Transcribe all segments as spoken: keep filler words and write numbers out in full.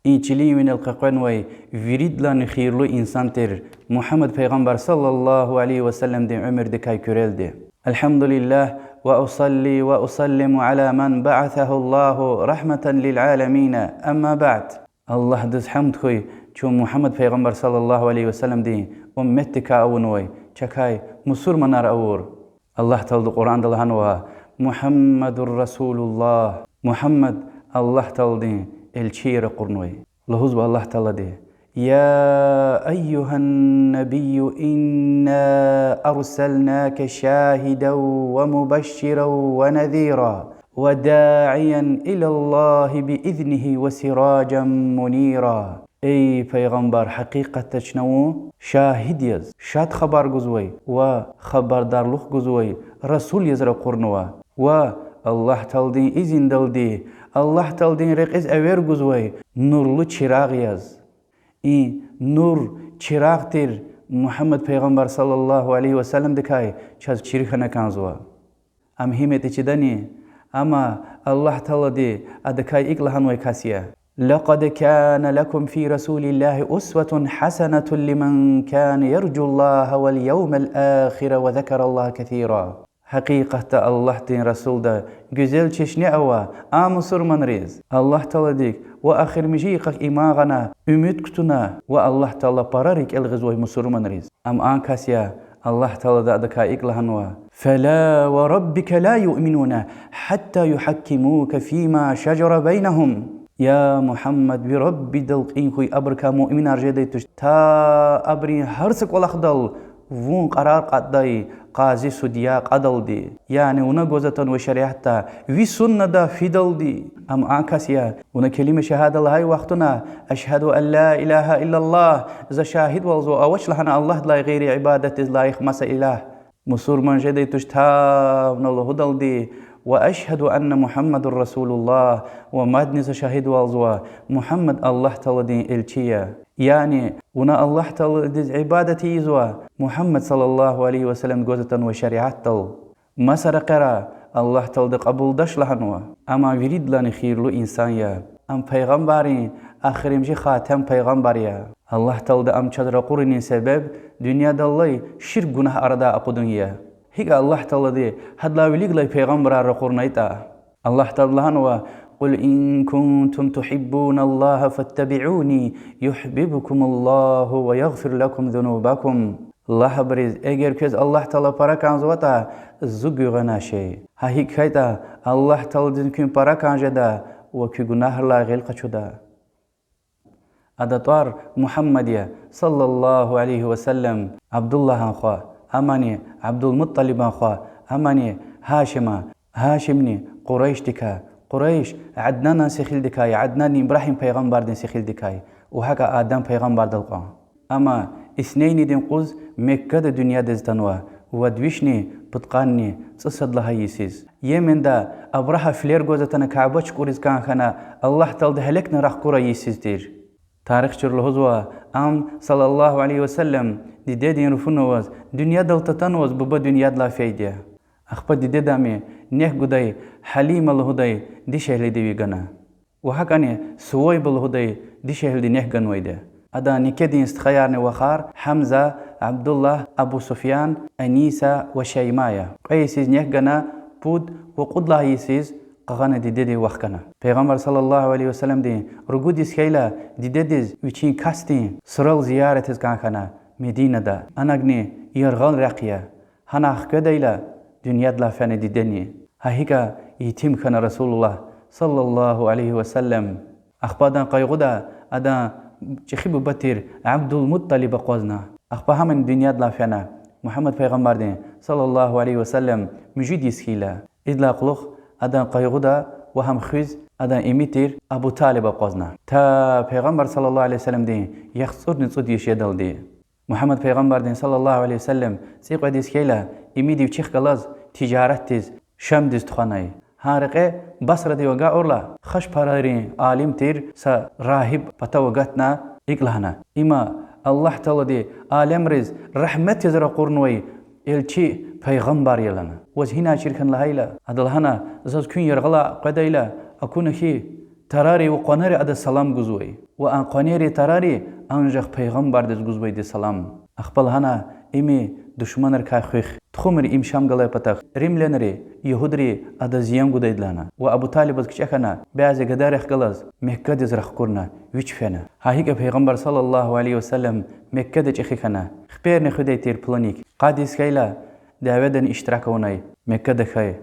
И чилин винел къекъвенвай виридалайни хийирлу инсан тир Мугьаммад пайгъамбар صلى الله عليه وسلمдин уьмуьрдикай куьрелди. الحمد لله، وأصلي وأسلم على من بعثه الله رحمة للعالمين، أما بعد. Аллагьдиз гьамд хьуй, чун Мугьаммад пайгъамбар صلى الله عليه وسلمдин умметдикай авунвай, чакай мусурманар авур. Аллагь Таалади Къуръанда лагьанва: محمد رسول الله, Мугьаммад Аллагь Тааладин элчияр акъурнавай. Лугьузва Аллагь Таалади: يا أيها النبي إنا أرسلناك شاهدا ومبشرا ونذيرا وداعيا إلى الله بإذنه وسراجا منيرا. Эй пайгъамбар, гьакъикъатда чна вун шагьид яз, шад хабар гузвай ва хабардарлух гузвай расул яз ракъурнава, ва Аллагь Тааладин изиндалди Аллагь Тааладин рекьиз эвер гузвай нурлу чирагъ яз. И нур, чирагъ тир Мугьаммад пайгъамбар صلى الله عليه وسلمдикай чаз чир хьана кӀанзава. Ам гьим ятӀа чидани, амма Аллагь Таалади адакай икӀ лагьанвай кас я: لقد كان لكم في رسول الله أسوة حسنة لمن كان يرجو الله واليوم الآخر وذكر الله كثيرا. Гьакъикъатда Аллагьдин расулда гуьзел чешне ава а мусурманриз, Аллагь Тааладик ва эхиримжи йикъак иман гъана, умуд кутуна ва Аллагь Таала пара рикӀел гъизвай мусурманриз. Ам а кас я, Аллагь Таалади адакай икӀ лагьанва: فلا وربك لا يؤمنون حتى يحكموك فيما شجر بينهم. Я Мугьаммад, ви Раббидал кьин хьуй, абурукай муъминар жедай туш, та абурун гьар са кӀвалахдал вун къарар кьатӀдай къази, судья кьадалди, яни вуна гваз атанвай шариатда, ви суннада фидалди. Ам а кас я, вуна келима шагьада лагьай вахтунда: أشهد أن لا إله إلا الله, за шагьидвалзава авач лагьана Аллагьдилай гъейри ибадатдиз лайих маса илагь, мусурман жедай туш, та вуна лугьудалди: وأشهد أن محمدا رسول الله, ва мадни за шагьидвалзава, Мугьаммад Аллагь Тааладин элчи я. Яни вуна Аллагь Тааладиз ибадат ийизва, Мугьаммад صلى الله عليه وسلمди гваз атанвай шариатдал. Маса рекьера Аллагь Таалади кьабулдач лагьанва. Ам виридалайни хийирлу инсан я. Ам пайгъамбаррин эхиримжи хатем пайгъамбар я. Аллагь Таалади ам чаз ракъурунин себеб дуьньядал алай ширк гунагь арадай акъудун я. ГьикӀ Аллагь Таалади гьадалай вилик галай пайгъамбарар ракъурнайтӀа. Аллагь Таалади лагьанва: قل إن كنتم تحبون الله فاتبعوني يحببكم الله ويغفر لكم ذنوبكم. Лагь абуруз: эгер квез Аллагь Таала пара кӀанзаватӀа, зу гуьгъуьна ше. Гьа гьикӀ хьайитӀа, Аллагь Тааладизни куьн пара кӀан жеда ва куь гунагьрилай гъил къачуда. Адан тӀвар Мугьаммад я, صلى الله عليه وسلم, Абдуллагьан хва, амани Абдулмутталибан хва, амани Гьашиман. Гьашимни Къурайшдикай, Къурайш Аднанан сихилдикай, Аднанни Ибрагьим пайгъамбардин сихилдикай, ва гьакӀа Адам пайгъамбардал кьван. Амма иснейнидин юкъуз Меккада дуьньядиз атанва, вад вишни пудкъанни цӀусад лагьай йисуз. Йеменда Абрагьа филер гваз атана Каба чукӀуриз кӀан хьана, Аллагь Таалади гьелекна рахкурай йисуз тир. Тарихчийри лугьузва, ам صلى الله عليه وسلم дидедин руфуна аваз, дуьньядал татанваз буба дуьньядилай фейди я. Ахпа дидедани нек гудай Гьалима лугьудай дишегьлидив гана. Ва гьакӀани Сувайба лугьудай дишегьлиди нек ганвайди я. Адан некедин стхаярни вахар: Гьамза, Абдуллагь, Абу Суфьян, Аниса ва Шайма я. Кьве йисуз нек гана, пуд ва кьуд лагьай йисуз къагъана дидедив вахкана. Пайгъамбар صلى الله عليه وسلمдин ругуд йис хьайила, дидедиз вичин касдин сурал зияратиз кӀан хьана Мединада. Анагни яргъал рехъ я. Гьана хкведайла, дуьньядилай фена дидени. Гьа гьикӀа етим хьана رسول الله صلى الله عليه وسلم. Ахпа адан къайгъуда адан чӀехи буба тир Абдулмутталиб акъвазна. Ахпа гьамни дуьньядилай фена, Мугьаммад пайгъамбардин صلى الله عليه وسلم муьжуьд йис хьайила. Идалай кьулухъ адан къайгъуда ва гьам хуьз адан ими тир Абу Талиб акъвазна. Та Пайгъамбар صلى الله عليه وسلمдин яхцӀурни цӀуд йис жедалди. Мугьаммад пайгъамбардин صلى الله عليه وسلم цӀикьвед йис хьайила, имиди вичихъ галаз тижаратдиз Шамдиз тухванай. Гьа рекье Басрадив агакьайла, хашпарайрин алим тир са рагьиб патав агатна, икӀ лагьана: Има Аллагь Таалади алемриз рагьмет яз ракъурнавай элчи, пайгъамбар я лагьана. Ваз гьинай чир хьана лагьайла, ада лагьана: заз куьн яргъалай къведайла, акуна хьи, Тарари ва къванери адаз салам гузвай. Ва а къванери, тарари анжах пайгъамбардиз гузвайди салам. Ахпа лагьана: ими душманрикай хуьх. Тухумир им Шам галай патахъ римлянри, ягьудри адаз зиян гудайди лагьана. Ва Абу Талибаз кичӀе хьана, бязи гадайрихъ галаз Меккадиз рахкурна, вич фена. Гьа икӀ Пайгъамбар صلى الله عليه وسلم Меккада чӀехи хьана. Хиперни хуьдай тир пулуник. Къад йис хьайила, дяведани иштирак авунай, Меккада хьай.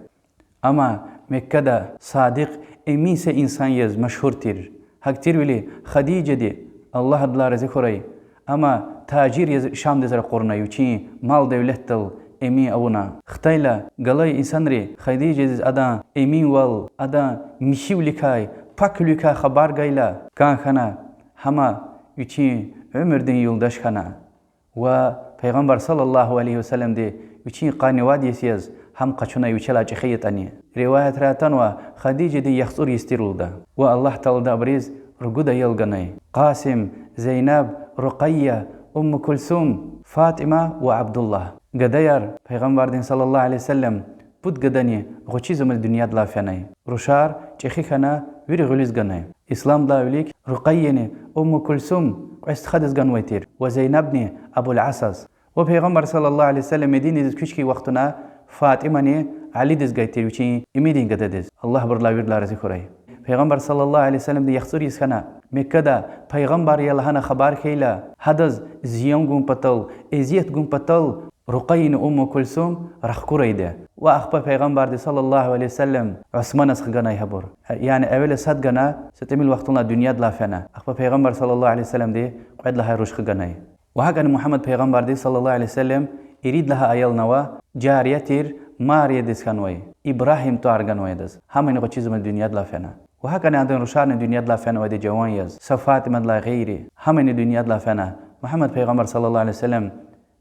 Амма Меккада садикъ, эмин са инсан яз машгьур тир. ГьакӀ тирвиляй Хадижади, Аллагь адалай рази хьурай, амма тажир яз Шамдиз ракъурна, вичин мал-девлетдал эмин авуна. Хтайла, галай инсанри Хадижадиз адан эминвал, адан михьивиликай, паквиликай хабар гайила, кӀан хьана, гьам вичин уьмуьрдин юлдаш хьана. Ва Пайгъамбар صلى الله عليه وسلمди вичин къанни вад йис яз гьам къачунай вичелай чӀехи ятӀани. Риваятра атанва, Хадижадин яхцӀур йис тир лугьуда. Ва Аллагь Таалади абуруз ругуд аял ганай: Къасим, Зейнаб, Рукъайя, Умму Кулсум, Фатима ва Абдуллагь. Гадаяр Пайгъамбардин صلى الله عليه وسلم пуд гадани гъвечӀи замаз дуьньядилай фенай. Рушар чӀехи хьана, вири гъуьлуьз ганай. Исламдилай вилик Рукъайяни Умму Кулсум кьве стхадиз ганвай тир ва Зейнабни Абул-Асаз. Ва Пайгъамбар صلى الله عليه وسلم Мединадиз куьч хьайи вахтунда Фатимани Алидиз гайи тир, вичин имидин гададиз, Аллагь абурулай виридалай рази хьурай. Пайгъамбар صلى الله عليه وسلمди яхцӀур йис хьана, Меккада Пайгъамбар я лагьана хабар хьайила, гьадаз зиян гун патал, эзият гун патал Рукъайяни Умму Кулсум рахкурайди. Ва ахпа Пайгъамбарди صلى الله عليه وسلم Усманаз хгана гьабур. Яни эвела сад гана, са тӀимил вахтунилай дуьньядилай фена. Ахпа Пайгъамбар صلى الله عليه وسلمди кьвед лагьай руш хганай. Ва гьакӀни Мугьаммад Пайгъамбарди صلى الله عليه وسلم ирид лагьай аялни ава, жария тир, Мариядиз хьанвай, Ибрагьим тӀвар ганвай адаз. Гьамни гъвечӀи замаз дуьньядилай фена. Ва гьакӀни адан рушарни дуьньядилай фенвайди жаван яз, са Фатимадилай гъейри, гьамни дуьньядилай фена. Мугьаммад Пайгъамбар صلى الله عليه وسلم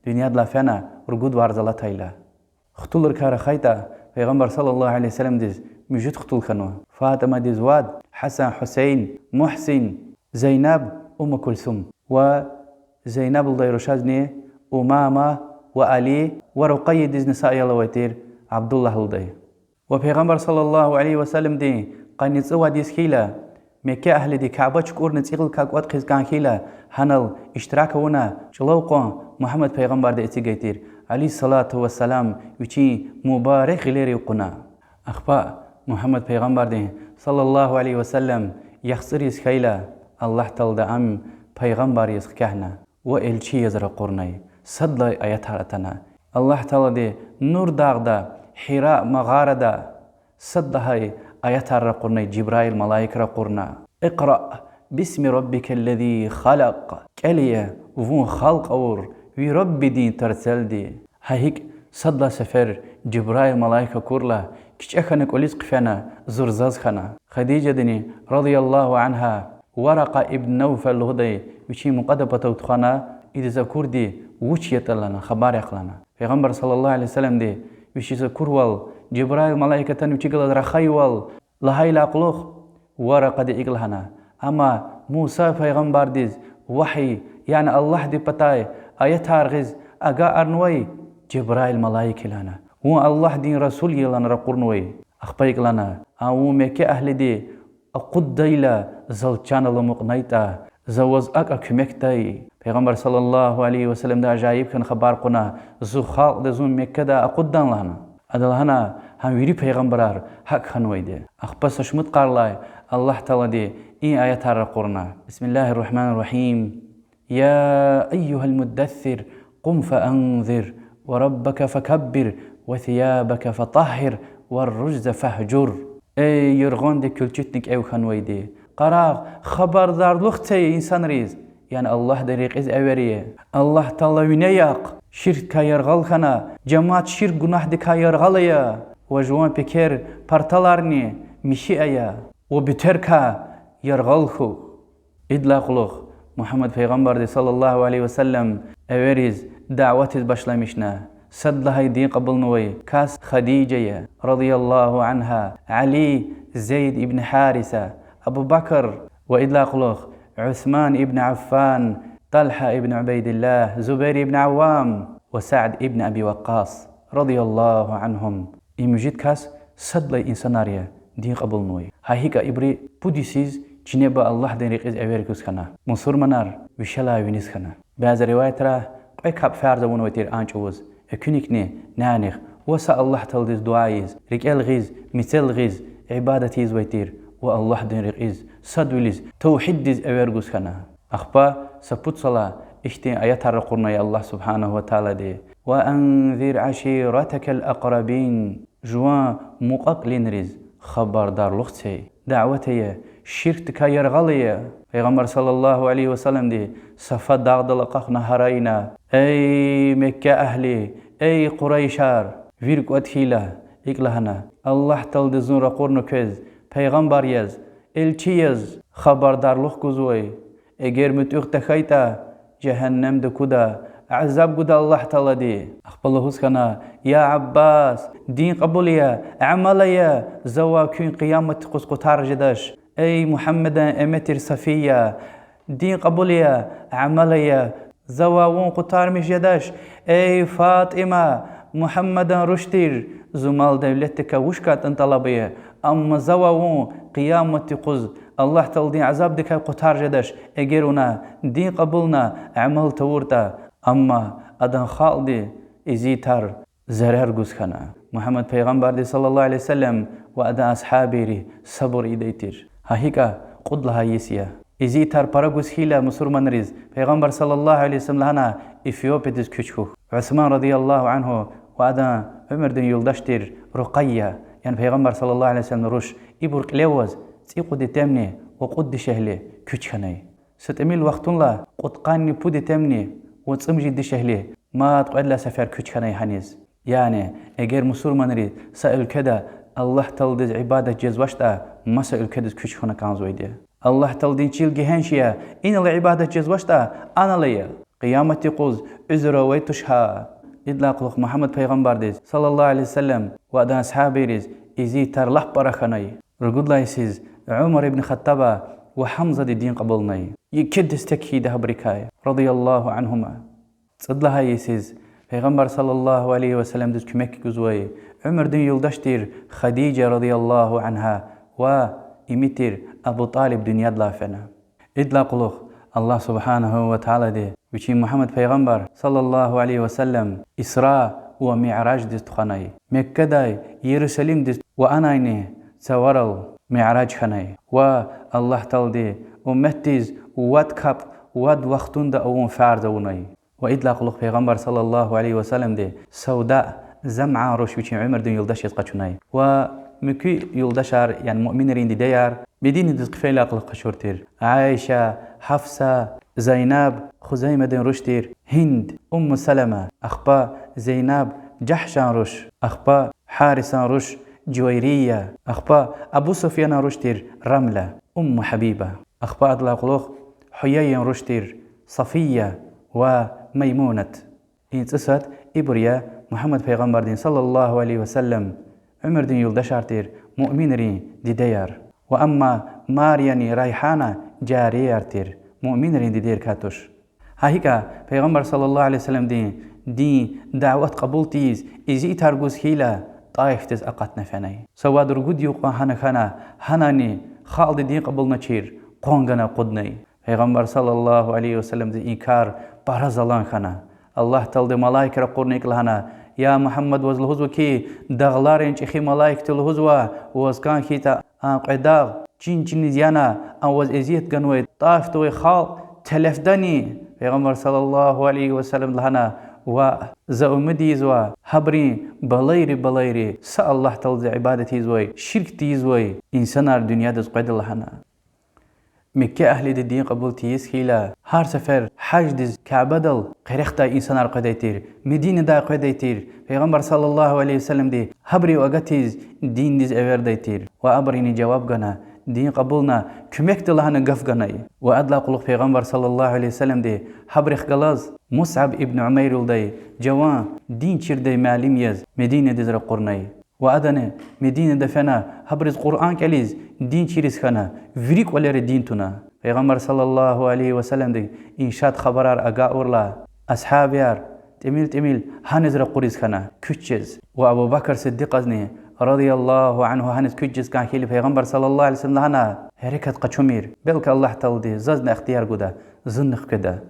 дуьньядилай фена ругуд варз алатайла. Хтулрикай рахайтӀа, Пайгъамбар صلى الله عليه وسلمдиз муьжуьд хтул хьанва: Фатимадиз вад, Гьасан, Гьусейн, Мугьсин, Зейнаб, Умму Кулсум. Ва Зейнаб лугьудай рушазни Умама ва Али, ва Рукъайядизни са аял авай тир, Абдуллагь лугьудай. Ва Пайгъамбар صلى الله عليه وسلمдин къанни цӀувад йис хьайила, Мекке агьлиди Каба чукӀурна цӀикьвед йикай кӀватӀ хъийиз кӀан хьайила, гьанал иштирак авуна, чӀулав кьван Мугьаммад Пайгъамбарди эцигай тир, عليه الصلاة والسلام, вичин мубарак гъилерив кьуна. Ахпа Мугьаммад Пайгъамбардин صلى الله عليه وسلم яхцӀур йис хьайила, Аллагь Таалади ам пайгъамбар яз хкягъна ва элчи яз ракъурнай. Сад лагьай аятар атана. Аллагь Таалади Нур дагъда, Гьира магъарада сад лагьай аятар ракъурнай, Жибраил малаик ракъурна: اقرأ باسم ربك الذي خلق. КӀел ая, вун халкь авур ви Раббидин тарцелди. Гьа икӀ сад лагьай сефер Жибраил малаик акурла, кичӀе хьана, кӀвализ хъфена, зурзаз хьана. Хадижадини رضي الله عنها Варакъа ибн Навфал лугьудай вичин мукьвада патав тухвана, идаз акурди вуч ятӀа лагьана, хабар яхъ лагьана. Пайгъамбар صلى الله عليه وسلمди вичиз акурвал, Жибраил малаик атана вичи галаз рахайвал лагьайдалай кьулухъ, Варакъади икӀ лагьана: амма Муса пайгъамбардиз вагьй, яни Аллагьди патай аятар гъиз агакьарнавай Жибраил малаик я лагьана. Вун Аллагьдин расул я лагьана ракъурнавай. Ахпа икӀ лагьана: а вун Мекке агьлиди акъуддайла, зал чан аламукьнайтӀа, за ваз акӀ куьмекдай. Пайгъамбар صلى الله عليه وسلمди ажайиб хьана хабар кьуна: зи халкьди зун Меккеда акъуддани лагьана. Ада лагьана: гьам вири пайгъамбарар гьакӀ хьанвайди. Ахпа са шумуд йикъарлай Аллагь Таалади и аятар ракъурна: بسم الله الرحمن الرحيم. يا أيها المدثر، قم فأنذر، وربك فكبر، وثيابك فطهر، والرجز فاهجر. Эй, юргъанди куьлчитни кӀев хьанвайди! Къарагъ, хабардарлух це инсанриз, яни Аллагьдин рекьиз эвер ая. Аллагь Таала вине яхъ, ширкдикай яргъал хьана, жемят ширк гунагьдикай яргъал ая, ва жуван пекер, парталарни михьи ая, ва буьтерикай яргъал хьухь. Идалай кьулухъ Мугьаммад пайгъамбарди صلى الله عليه وسلم эвериз даъватиз башламишна. Сад лагьай дин кьабулнавай кас Хадижа я, رضي الله عنها, Али, Зейд ибн Гьариса, Абу Бакр, ва идалай кьулухъ Усман ибн Аффан, Талгьа ибн Убайдиллагь, Зубайр ибн Аввам ва Саад ибн Аби Ваккъас, رضي الله عنهم. И муьжуьд кас сад лагьай инсанар я, дин кьабулнавай. Гьа икӀа ибуру пуд йисуз чинеба Аллагьдин рекьиз эвер гуз хьана. Мусурманар вишелай виниз хьана. Бязи риваятра кьве капӀ фарз авунвай тир а чӀавуз. Экуьникни нянихъ ва са Аллагь Тааладиз дуьа ийиз, рикӀел гъиз, мецел гъиз, ибадат ийизвай тир ва Аллагьдин рекьиз, садвилиз, тавгьиддиз эвер гуз хьана. Ахпа са пуд йисалай ихьтин аятар ракъурнай Аллагь سبحانه وتعالىди: وأنذر عشيرتك الأقربين. Жуван мукьва-кьилийриз хабардарлух це. Дават ая, ширкдикай яргъал ая. Пайгъамбар صلى الله عليه وسلمди Сафа дагъдал акьахна гьарайна: Эй Мекка агьли, эй Къурайшар! Вири кӀватӀ хьайила, икӀ лагьана: Аллагь Таалади зун ракъурна квез пайгъамбар яз, элчи яз хабардарлух гузвай. Эгер муьтӀуьгъ тахьайтӀа, жегьеннемда куда, азаб гуда Аллагь Таалади. Ахпа лугьуз хьана: Я Аббас, дин кьабул ая, амал ая, завай куьн къиямат юкъуз къутар жедач. Эй Мугьаммадан эметир Сафия, дин кьабул ая, амал ая, завай вун къутармиш жедач. Эй ФатӀима, Мугьаммадан руш тир, зи мал-девлетдикай вуч кӀантӀани тӀалаб ая, амма завай вун къиямат юкъуз Аллагь Тааладин азабдикай къутар жедач, эгер вуна дин кьабулна, амал тавуртӀа. Амма адан халкьди, эзиятар, зарар гуз хьана. Мугьаммад пайгъамбарди صلى الله عليه وسلم ва адан асгьабийри сабур ийидай тир. Гьа икӀа кьуд лагьай йис я. Эзиятар пара гуз хьайила мусурманриз, пайгъамбар صلى الله عليه وسلم лагьана: Эфиопиядиз куьч хьухь. Усман رضي الله عنه ва адан уьмуьрдин юлдаш тир Рукъайя, яни пайгъамбар صلى الله عليه وسلمдин руш, ибур кьиле аваз цӀикьуд итимни ва кьуд дишегьли куьч хьанай. Са тӀимил вахтунлай кьудкъанни пуд итимни ва цӀемуьжуьд дишегьли мад кьвед лагьай сефер куьч хьанай гьаниз. Яни эгер мусурманри са уьлкведа Аллагь Тааладиз ибадат жезвачтӀа, маса уьлкведиз куьч хьана кӀанзавайди я. Аллагь Тааладин чил гегьенш я, инал ибадат жезвачтӀа, анал ая. Къиямат юкъуз уьзуьр авай туш гьа. Идалай кьулухъ Мугьаммад пайгъамбардиз صلى الله عليه وسلم ва адан асгьабийриз эзиятар лап пара хьанай. Ругуд лагьай йисуз Умар ибн Хаттаба ва Гьамзади дин кьабулнай. Еке дестек хьайиди гьабурукай, رضي الله عنهما. ЦӀуд лагьай йисуз пайгъамбар صلى الله عليه وسلمдиз куьмек гузвай уьмуьрдин юлдаш тир Хадижа رضي الله عنها ва ими тир Абу ТӀалиб дуьньядилай фена. Идалай кьулухъ Аллагь سبحانه وتعالىди вичин Мугьаммад пайгъамбар صلى الله عليه وسلم Исра ва Миъраждиз тухванай. Меккадай Ярусалимдиз ва анайни цаварал Миъраж хьанай. Ва Аллагь Таалади умметдиз вад капӀ, вад вахтунда авун фарз авунай. Ва идалай кьулухъ пайгъамбар صلى الله عليه وسلمди Савда, Замъан руш вичин уьмуьрдин юлдаш яз къачунай. Ва муькуь юлдашар, яни муъминрин дидеяр, Мединадиз хъфейдалай кьулухъ къачур тир: Айша, Гьафса, Зайнаб, Хузаймадин руш тир Гьинд, Умму Салама, ахпа Зайнаб, Жагьшан руш, ахпа Гьарисан руш Жувайрия, ахпа Абу Суфьянан руш тир Рамла, Умму Гьабиба, ахпа адалай кьулухъ Гьуяйин руш тир Сафия ва Маймунат. И цӀусад ибур я Мугьаммад пайгъамбардин صلى الله عليه وسلم уьмуьрдин юлдашар тир, муъминрин дидеяр. Ва амма Марияни Райгьана жарияр тир, муъминрин дидейрикай туш. Гьа икӀа пайгъамбар صلى الله عليه وسلمдин дин дават кьабул тийиз, эзиятар гуз хьайила, ТӀаифдиз акъатна фенай. Са вад-ругуд юкьван гьана хьана, гьанани халкьди дин кьабулначир къван гана акъуднай. Пайгъамбар صلى الله عليه وسلمдиз и кар пара залан хьана. Аллагь Таалади малаикри ракъурна икӀ лагьана: Я Мугьаммад, ваз лугьузва хьи, дагъларин чӀехи малаикди лугьузва, ваз кӀан хьайитӀа, а кьве дагъ чин чиниз яна, а ваз эзият ганвай ТӀаифда авай халкь телефдани? Пайгъамбар صلى الله عليه وسلمди лагьана: Ваъ, за умуд ийизва, гьабурун балайри-балайри са Аллагь Тааладиз ибадат ийизвай, ширк тийизвай инсанар дуьньядиз къведа лагьана. Мекке агьлиди дин кьабул тийиз хьайила, гьар сефер гьаждиз Кябедал къерехдай инсанар къведай тир, Мединадай къведай тир. Пайгъамбар صلى الله عليه وسلمди гьабурив агатиз диндиз эвердай тир. Ва абурини жаваб гана, дин кьабулна, куьмекда лагьана гаф ганай. Ва адалай кьулухъ пайгъамбар صلى الله عليه وسلمди гьабурухъ галаз МусӀаб ибн Умайр лугьудай жаван дин чирдай муаллим яз Мединадиз ракъурнай. Ва адани Мединада фена, гьабуруз Къуръан кӀелиз, дин чириз хьана, вири кӀвалера дин туна. Пайгъамбар صلى الله عليه وسلمди и шад хабарар агакьайла, асгьабияр тӀимил-тӀимил гьаниз ракъуриз хьана, куьч чиз. Ва Абу Бакр Сиддикьазни رضي الله عنه, гьаниз куьч жез кӀан хьайила, Пайгъамбар صلى الله عليه وسلم лагьана: гьерекат къачумир, белки Аллагь Таалади зазни ихтияр гуда, зунни хкведа.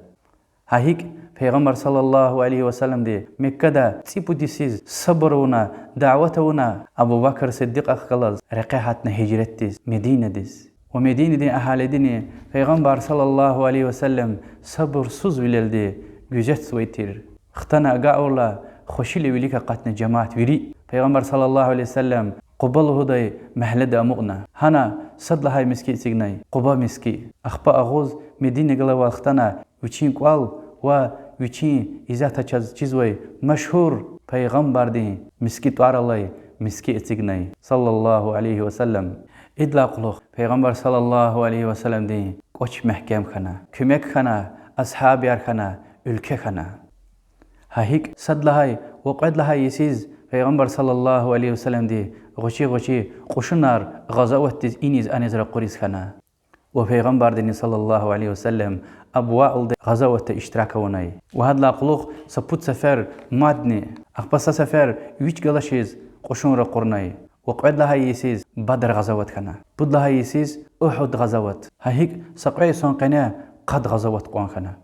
Гьа икӀ Пайгъамбар صلى الله عليه وسلمди Меккада цӀипуд йисуз сабур авуна, дават авуна, Абу Бакр Сиддикьахъ галаз рекье гьатна гьижратдиз, Мединадиз. Ва Мединадин агьалидини Пайгъамбар صلى الله عليه وسلم сабурсузвилелди гуьзетзавай тир. Хтана агакьайла, хвешила вилик акъатна жемят вири. Пайгъамбар صلى الله عليه وسلم Къуба лугьудай мягьледа амукьна. Гьана сад лагьай мискӀин эцигнай, Къуба мискӀин. Ахпа агъуз Медина галайвал хтана вичин кӀвал ва вичин иззатда чаз чизвай машгьур Пайгъамбардин мискӀин тӀвар алай мискӀин эцигнай, صلى الله عليه وسلم. Идалай кьулухъ Пайгъамбар صلى الله عليه وسلمдин кӀвач мягькем хьана, куьмек хьана, асгьабияр хьана, уьлкве хьана. Гьа икӀ сад лагьай ва кьвед лагьай йисуз Пайгъамбар صلى الله عليه وسلمди гъвечӀи-гъвечӀи кьушунар гъазаватдиз иниз-аниз ракъуриз хьана. Ва Пайгъамбардини صلى الله عليه وسلم Абваъ лугьудай гъазаватда иштирак авунай. Ва гьадалай кьулухъ са пуд сефер мадни, ахпа са сефер вич галачиз кьушун ракъурнай. Ва кьвед лагьай йисуз Бадр гъазават хьана. Пуд лагьай йисуз Угьуд гъазават. Гьа икӀ са кьве йисан къене къад гъазават кьван хьана.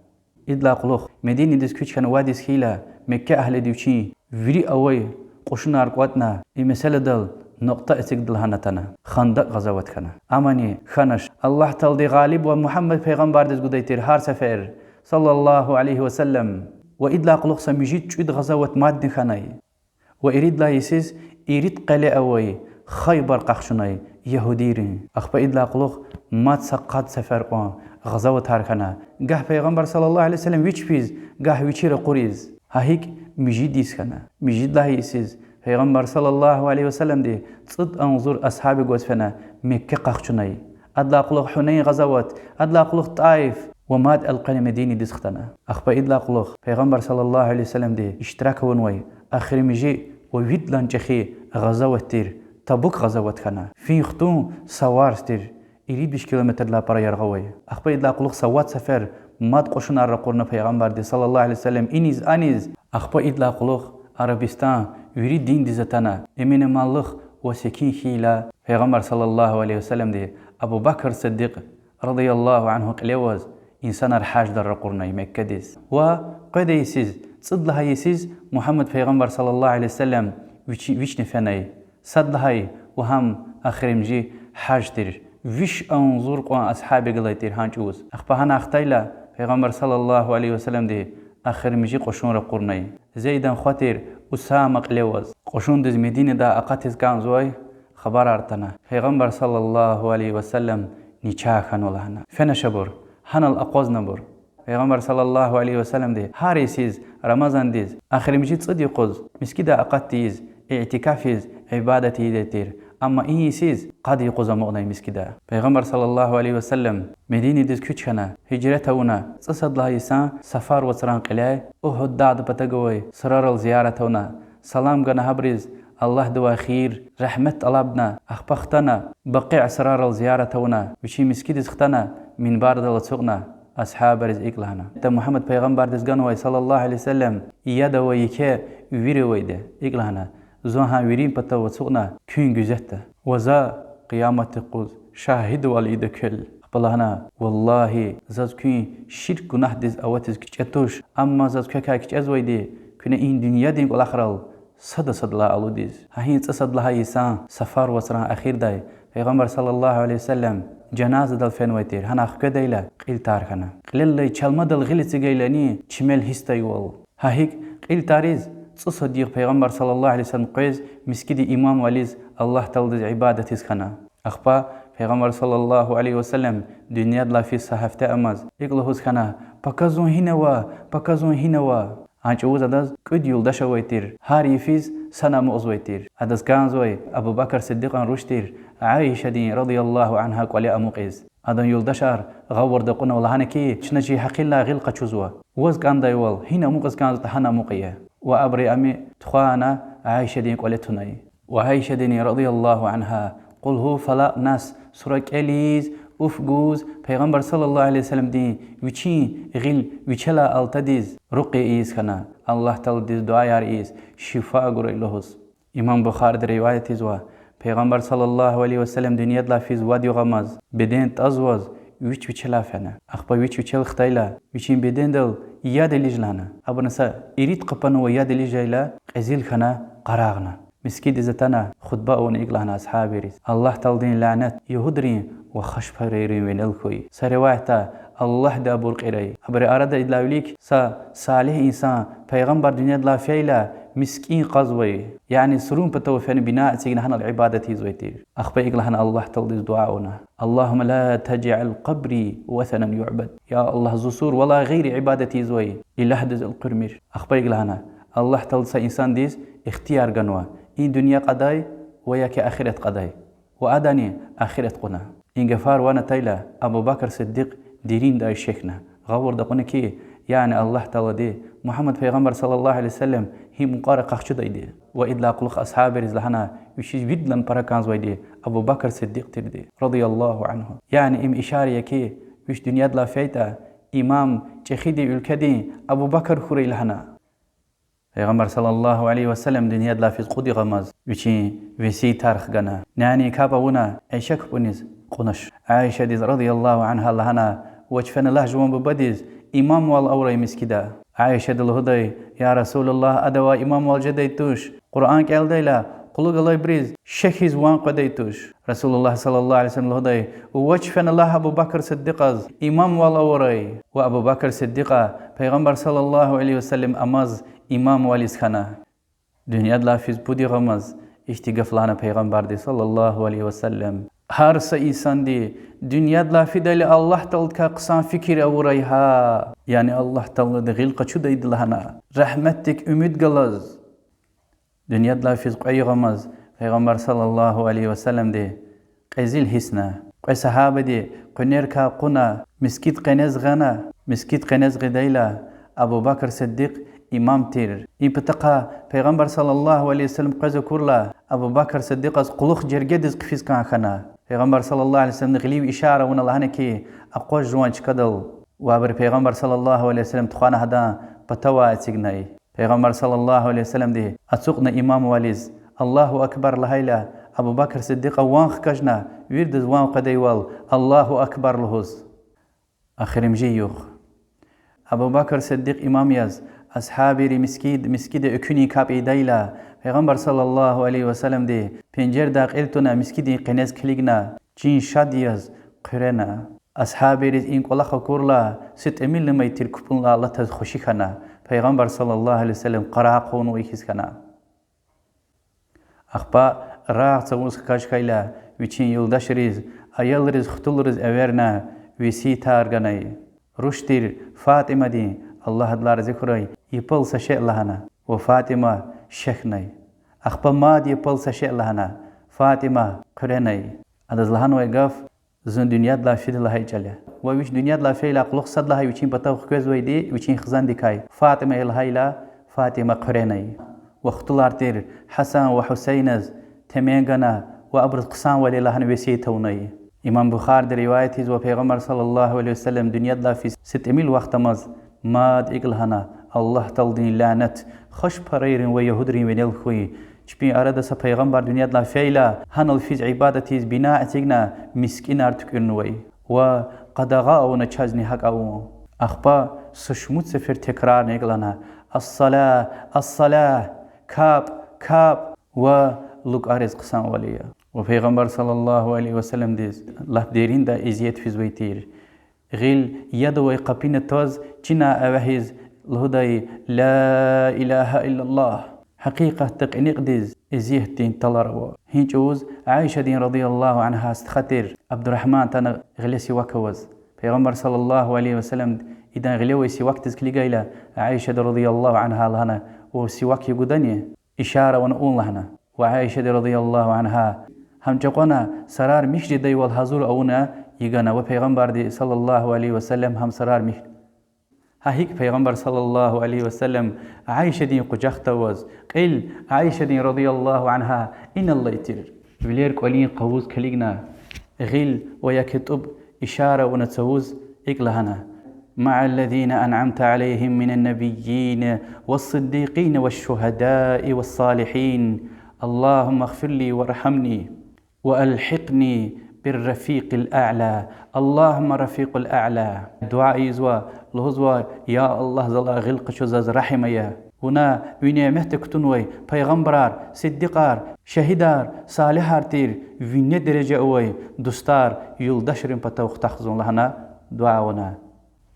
Идалай кьулухъ Мединадиз куьч хьана вад йис хьайила, Мекке агьлиди вичин вири авай кьушунар кӀватӀна, и месэладал нукьта эцигда лагьана атана. Хандакь гъазават хьана. Амани хьанач, Аллагь Таалади гъалибвал Мугьаммад пайгъамбардиз гудай тир гьар сефер, صلى الله عليه وسلم. Ва идалай кьулухъ са муьжуьд-чӀуьд гъазават мадни хьанай. Ва ирид лагьай йисуз ирид къеле авай Хайбар къахчунай ягьудийрин. Ахпа идалай кьулухъ мад са къад сефер кьван гъазаватар хьана. Гагь Пайгъамбар صلى الله عليه وسلم вич физ, гагь вичи ракъуриз. Гьа икӀ муьжуьд йис хьана. Муьжуьд лагьай йисуз Пайгъамбар صلى الله عليه وسلمди цӀуд агъзур асгьаби гваз фена Мекке къахчунай. Адалай кьулухъ Гьунайн гъазават, адалай кьулухъ ТӀаиф ва мад элкъвена Мединадиз хтана. Ахпа идалай кьулухъ Пайгъамбар صلى الله عليه وسلمди иштирак авунвай эхиримжи ва виридалай чӀехи гъазават тир Табук гъазават хьана. Фин-хтун са варз тир, ирид виш километрдилай пара яргъа авай. Ахпа идалай кьулухъ са вад сефер мад кьушунар ракъурна Пайгъамбарди صلى الله عليه وسلم иниз-аниз. Ахпа идалай кьулухъ Арабистан вири диндиз атана, эмин-аманлух ва секин хьайила, Пайгъамбар صلى الله عليه وسلمди Абу Бакр Сиддикь رضي الله عنه кьиле аваз инсанар гьаждал ракъурнай Меккадиз. Ва кьвед йисуз, цӀуд лагьай йисуз Мугьаммад пайгъамбар صلى الله عليه وسلم вичи, вични фенай. Сад лагьай ва гьам эхиримжи гьаж тир. Виш агъзур кьван асгьаби галай тир гьа чӀавуз. Ахпа гьана ахтайла, Пайгъамбар صلى الله عليه وسلمди эхиримжи кьушун ракъурнай. Зейдан хва тир Усама кьиле аваз. Кьушундиз Мединадай акъатиз кӀанзавай хабарар атана. Пайгъамбар صلى الله عليه وسلم начагъ хьанва лагьана. Фенач абур, гьанал акъвазнавайбур. Пайгъамбар صلى الله عليه وسلمди гьар йисуз Рамазандиз эхиримжи цӀуд юкъуз мискӀиндай акъат тийиз, иътикаф ийиз, ибадат ийидай тир. Амма и йисуз къад юкъуз амукьнай мискӀинда. Пайгъамбар صلى الله عليه وسلم Мединадиз куьч хьана, гьижрат авуна, цӀусад лагьай йисан Сафар вацран кьиляй, Угьуд дагъдин патав гвай сурарал зиярат авуна, салам гана гьабуруз, Аллагьдивай хийир, регьмет тӀалабна, ахпа хтана, Бакъи сурарал зиярат авуна, вичин мискӀиндиз хтана, минбардал ацукьна, асгьабриз икӀ лагьана: Мугьаммад пайгъамбардиз ганвай صلى الله عليه وسلم яд авай еке вир авайди я, икӀ лагьана: Зун гьа вирин патав ацукьна куьн гуьзетда ва за къияматдин юкъуз шагьидвал ийида квел. Ахпа лагьана: Валлагьи, заз куьн ширк гунагьдиз аватиз кичӀе туш, амма заз квекай кичӀезвайди куьне и дуьньядин кӀвалахрал сада-садалай алудиз. Гьа и цӀусад лагьай йисан Сафар вацран эхирдай Пайгъамбар صلى الله عليه وسلم жаназадал фенвай тир, гьана хкведайла кьил тар хьана. Кьилелай чалмадал гъил эцигайлани чимел гьиссдайвал. Гьа икӀ кьил тариз цӀусад югъ Пайгъамбар صلى الله عليه وسلم къвез мискӀиндин имамвализ, Аллагь Тааладиз ибадатиз хьана. Ахпа Пайгъамбар صلى الله عليه وسلم дуьньядилай физ са гьафте амаз икӀ лугьуз хьана: Пака зун гьина ава, пака зун гьина ава. А чӀавуз адаз кӀуьд юлдаш авай тир, гьар йифиз сана амукьзавай тир. Адаз кӀанзавай Абу Бакр Сиддикьан руш тир Аишадин رضي الله عنها кӀвале амукьиз. Адан юлдашар гъавурда акьунва, лагьана хьи, чна чи гьакъинлай гъил къачузва. Ваз кӀандайвал, гьина амукьиз кӀанзаватӀа, гьана амукьая. Ва абуру ам тухвана Аишадин кӀвале тунай. Ва Аишадини رضي الله عنها Къулгьу, Фалакь, Нас сура кӀелиз, уф гуз, Пайгъамбар صلى الله عليه وسلمдин вичин гъил вичелай алтадиз рукъя ийиз хьана, Аллагь Тааладиз дуьаяр ийиз, шифа гурай лугьуз. Имам Бухариди риваят ийизва: Пайгъамбар صلى الله عليه وسلم дуьньядилай физ вад югъ амаз, беден тӀазваз, вич вичелай фена. Ахпа вич вичел хтайла, вичин бедендал яд илична лагьана. Абурун са ирид къапанвай яд иличайла, кьезил хьана, къарагъна. МискӀиндиз атана, хутба авуна икӀ лагьана асгьабийриз: Аллагь Тааладин лянет ягьудрин ва хашпарайрин винел хьуй. Са риваятда: Аллагьди абур кьирай. Абурун арада идалай вилик са салигь инсан, пайгъамбар дуьньядилай фейла, мискӀин кьазвай, яни сурун патав фена бина эцигна гьанал ибадат ийизвай тир. Ахпа икӀ лагьана Аллагь Тааладиз дуьа авуна: اللهم لا تجعل قبري وثنا يعبد. Я Аллагь, зи сур валай гъейри ибадат ийизвай илагьдиз элкъуьрмир. Ахпа икӀ лагьана: Аллагь Таалади са инсандиз ихтияр ганва: и дуьнья кьадай ва яки ахират кьадай. Ва адани ахират кьуна. И гафар ван атайла, Абу Бакр Сиддикь дериндай шехьна. Гъавурда кьуна хьи, яни Аллагь Таалади Мугьаммад пайгъамбар صلى الله عليه وسلم гьи мукьвара къахчудайди. Ва идалай кьулухъ асгьабийриз лагьана вичиз виридалай пара кӀанзавайди Абу Бакр Сиддикь тирди, رضي الله عنه. Яни им ишара я хьи, вич дуьньядилай фейтӀа, имам чӀехиди уьлкведин Абу Бакр хьурай лагьана. Пайгъамбар صلى الله عليه وسلم дуьньядилай физ кьуд югъ амаз вичин весиятар хгана. Няни капӀ авуна, Айша капӀуниз кьунач. Айшадиз رضي الله عنها лагьана: Вач фена лагь жуван бубадиз имамвал авурай мискӀинда. Айшади лугьудай: Я رسول الله, ада ваз имамвал жедай туш, Къуръан кӀелдайла, кьулухъ галайбуруз шехьиз ван къведай туш. رسول الله صلى الله عليه وسلم лугьудай: Вач фена лагь Абу Бакр Сиддикьаз имамвал авурай. Ва Абу Бакр Сиддикьа пайгъамбар صلى الله عليه وسلم амаз имамвализ хьана. Дуьньядилай физ пуд югъ амаз ихьтин гаф лагьана пайгъамбарди صلى الله عليه وسلم: Гьар са инсанди дуьньядилай фидайла Аллагь Тааладикай хъсан фикир авурай гьа. Яни Аллагь Таалади гъил къачудайди лагьана, рагьметдик умуд галаз. Дуьньядилай физ кьве югъ амаз пайгъамбар صلى الله عليه وسلمди кьезил гьисна. Кьве сагьабади къуьнерикай кьуна, мискӀин къенез гъана. МискӀин къенез гъидайла, Абу Бакр Сиддикь имам тир. И патахъай пайгъамбар صلى الله عليه وسلم къвез акурла, Абу Бакр Сиддикьаз кьулухъ жергедиз хъфиз кӀан хьана. Пайгъамбар صلى الله عليه وسلمди гъилив ишара авуна лагьана хьи, акъваз жуван чкадал. Ва абуру пайгъамбар صلى الله عليه وسلم тухвана гьадан патав эцигнай. Пайгъамбар صلى الله عليه وسلمди ацукьна имамвализ, الله أكبر лагьайла, Абу Бакр Сиддикьа ван хкажна, виридаз ван къведайвал الله أكبر лугьуз. Эхиримжи югъ. Абу Бакр Сиддикь имам яз, асгьабийри мискӀин, мискӀинда экуьнин капӀ ийидайла, пайгъамбар صلى الله عليه وسلمди пенжердай кьил туна мискӀиндин къенез килигна, чин шад яз хъуьрена. Асгьабийриз и кӀвалах акурла, сифте тӀимил амай тир капӀунилай алатиз хвеши хьана, пайгъамбар صلى الله عليه وسلم къарагъ хъувунвай хьиз хьана. Ахпа рагъ цавуз хкаж хьайила, вичин юлдашриз, аялриз, хтулриз эверна, весиятар ганай. Руш тир ФатӀимадин, Аллагь адалай рази хьурай, япал са шей лагьана ва ФатӀима шехьнай. Ахпа мад япал са шей лагьана, ФатӀима хъуьренай. Адаз лагьанвай гаф: зун дуьньядилай фида лагьай чӀал я. Ва вич дуьньядилай фейила кьулухъ сад лагьай вичин патав хквезвайди вичин хизандикай, ФатӀима я лагьайла, ФатӀима хъуьренай. Ва хтулар тир Гьасан ва Гьусейназ темен гана ва абуруз хъсанвал ая лагьана весият авунай. Имам Бухариди риваят ийизва: пайгъамбар صلى الله عليه وسلم дуьньядилай физ сифте тӀимил вахт амаз мад икӀ лагьана: Аллагь Тааладин лянет хашпарайрин ва ягьудрин винел хьуй. Чпин арада са пайгъамбар дуьньядилай фейила, гьанал физ ибадат ийиз бина эцигна мискӀинар туькӀуьрнавай. Ва къадагъа авуна чазни гьакӀ авун. Ахпа са шумуд сефер текрарна икӀ лагьана: الصلاة، الصلاة, капӀ, капӀ, ва лукӀариз хъсанвал ая. Ва пайгъамбар صلى الله عليه وسلمдиз лап дериндай эзият физвай тир. Гъил яд авай къапуна тваз, чина эвягьиз лугьудай: لا إله إلا الله. Гьакъикъатда кьиникьдиз эзиятдин тӀалар ава. Гьи чӀавуз Айшадин رضي الله عنها стха тир Абдурагьман атана гъиле сивак аваз. Пайгъамбар صلى الله عليه وسلم идан гъиле авай сивакдиз килигайла, Айшади رضي الله عنها лагьана: Вав сивак я гудани? Ишара авуна ун лагьана. Ва Айшади رضي الله عنها гьам чакьвана, сарар михьи жедайвал гьазур авуна, йигана ва пайгъамбарди صلى الله عليه وسلم гьам сарар михь. Гьа икӀ пайгъамбар صلى الله عليه وسلم Айшадин къужахда аваз, кьил Айшадин رضي الله عنها иналлай тир. Вилер кӀвалин къавуз килигна, гъил ва яки тӀуб ишара авуна цавуз икӀ лагьана: مع الذين أنعمت عليهم من النبيين والصديقين والشهداء والصالحين. اللهم اغفر لي وارحمني وألحقني بالرفيق الأعلى. اللهم رفيق الأعلى. Дуьа ийизва, лугьузва: Я Аллагь, залай гъил къачу, заз регьим ая. Вуна ви няметда кутунвай пайгъамбарар, сиддикьар, шагьидар, салигьар тир, вине дережа авай дустар, юлдашрин патав хутахзава лагьана дуьа авуна.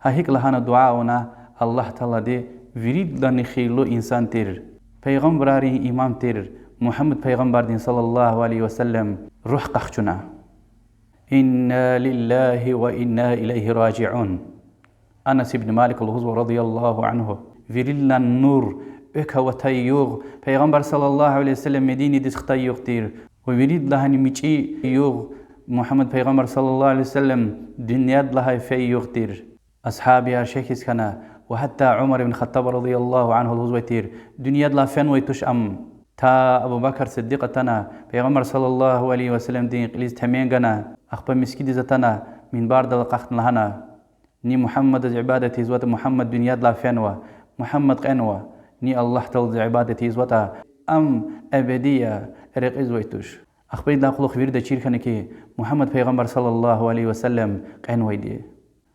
Гьа гьикӀ лагьана дуьа авуна, Аллагь Таалади виридалайни хийирлу инсан тир, пайгъамбаррин имам тир Мугьаммад пайгъамбардин صلى الله عليه وسلم руьгь къахчуна. إنا لله وإنا إليه راجعون. Анас ибн Малика лугьузва رضي الله عنه: виридалай нур, экв аватай югъ Пайгъамбар صلى الله عليه وسلم Мединадиз хтай югъ тир, ва виридалайни мичӀи югъ Мугьаммад пайгъамбар صلى الله عليه وسلم дуьньядилай фей югъ тир. Асгьабияр шехьиз хьана, ва гьатта Умар ибн Хаттаб رضي الله عنه лугьузвай тир: дуьньядилай фенвай туш ам. Та Абу Бакр Сиддикь атана, Пайгъамбар صلى الله عليه وسلمдин кьилиз темен гана, ахпа мискӀиндиз атана, минбардал акьахна лагьана: Ни Мугьаммадаз ибадат ийизватӀа, Мугьаммад дуьньядилай фенва, Мугьаммад кьенва, ни Аллагь Тааладиз ибадат ийизватӀа, ам эбеди я, рекьизвай туш. Ахпа идалай кьулухъ вирида чир хьана хьи, Мугьаммад пайгъамбар صلى الله عليه وسلم кьенвайди.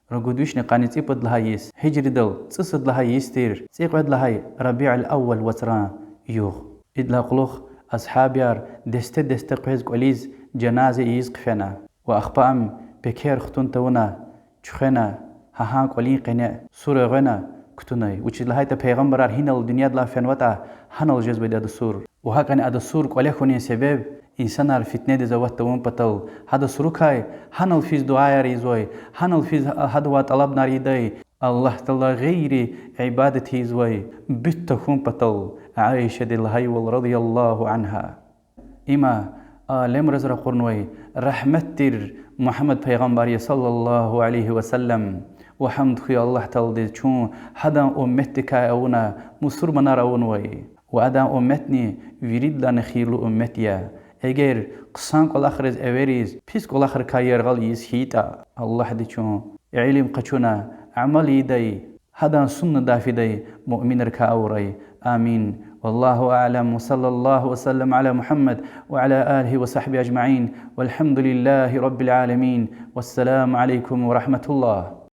Ругуд вишни къанни цӀипуд лагьай йис, гьижридал цӀусад лагьай йис тир, цӀикьвед лагьай ربيع الأول вацран югъ. Идалай кьулухъ асгьабияр десте-десте къвез кӀвализ жаназа ийиз хъфена. Ва ахпа ам пекер хтун тавуна, чуьхвена, гьа-гьа кӀвалин къене сур эгъуьна кутунай. Вучиз лагьайтӀа пайгъамбарар гьинал дуьньядилай фенватӀа, гьанал жезвайди ада сур. Ва гьакӀни ада сур кӀвале хьунин себеб инсанар фитнедиз ават тавун патал, гьада сурукай гьанал физ дуьаяр ийизвай, гьанал физ гьадавай тӀалабунар ийидай, Аллагь Тааладилай гъейри ибадат ийизвай буьт тахьун патал, Аишади лагьайвал رضي الله عنها. Има алемриз ракъурнавай рагьмет тир Мугьаммад пайгъамбар я صلى الله عليه وسلم. Ва гьамд хьуй Аллагь Тааладиз, чун гьадан умметдикай авуна, мусурманар авунвай. Ва адан умметни виридалайни хийирлу уммет я. Эгер хъсан кӀвалахриз эвериз, пис кӀвалахрикай яргъал ийиз хьайитӀа, Аллагьди чун илим къачуна, амал ийидай, гьадан суннадай фидай муъминрикай авурай. آمين. والله أعلم، وصلى الله وسلم على محمد وعلى آله وصحبه أجمعين، والحمد لله رب العالمين، والسلام عليكم ورحمة الله.